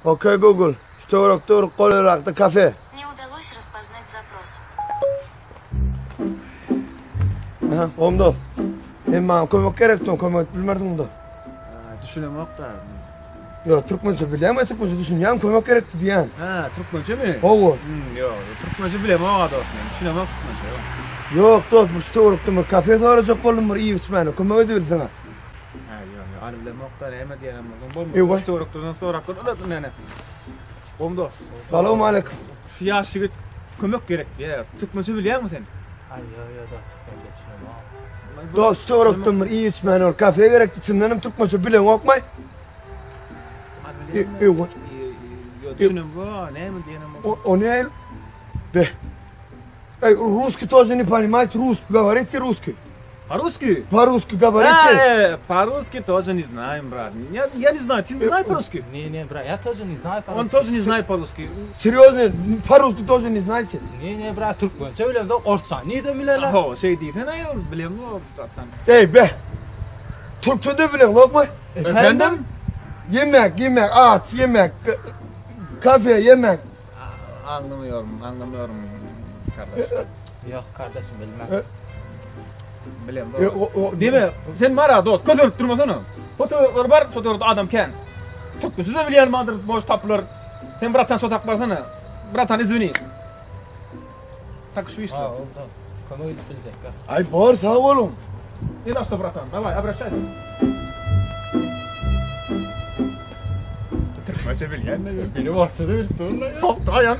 Okey Google, şu töwerekde bir golaýrakda kafe. Не удалось распознать запрос. Aha, onda. Men maňa kömek gerek, sen kömek edip bilmersiň bunda. Düşünemok da. Ýok, türkmençe bilýän, türkmençe düşünýän, kömek gerekdi diýýän. Ha, türkmençemi? Hawa. Hmm, ýok, türkmençe bilemok dost men. Düşünemok türkmençe. Ýok, dost, bu şu töwerekde bir kafe sorajak boldum, bir iýip içmäne kömek edibilseň. Ha, ýok, ýok, any bilemok da, näme diýenem bolsaň bolmaz. Ewa. Şu töwerekden sorap gör, ula näne. Gom dost. Salam aleyküm. Şu ýaş ýigit kömek gerek diýýär. Türkmençe bilýäňmi sen? Aý, ýok, ýok, dost, türkmençe düşünemok. Dost, şu töwerekde bir iýip içmäne bir kafe gerekdi, çyndan hem türkmençe bileňokmy? Ewa. Ýok, düşünemok, näme diýenem bolsaň. O, o ne? Be. Ey, русский тоже не понимаете, русский говорите русский. По-русски? По-русски говорите. Э, по-русски тоже не знаем, брат. Я, я не знаю, ты знаешь по-русски? Не, не, брат, я тоже не знаю Он по-русски. тоже не знает по-русски. Серьезно, по-русски тоже не знаете? Не, не, брат, türkmençe bilemzok, orsça nirden bilerler? Ho, şey diýsene ýa, bilemok, bratan. Ey be. Türkçe de bileňokmy? Efendim? Yemek, yemek, aç, yemek, kafe, yemek. Anlamıyorum, anlamıyorum kardeş. Ýok, kardeşim, bilmem. Bilemok. E, o, o, Diýme, sen mara dost, közelip durmasana. Fotoğraflar bar, fotoğrafda adam kän. Türkmençe de bilýän bardyr, boş tapylar. Sen bratan şo tak barsana. Bratan izwini. Tak şu işte. Ha, oldu. Kömek edip biljek. Ay bor sag boluň. Не за что, братан, давай, обращайся. Türkmençe bilýän Beni orsça da bilip durlar. Soktu aýak.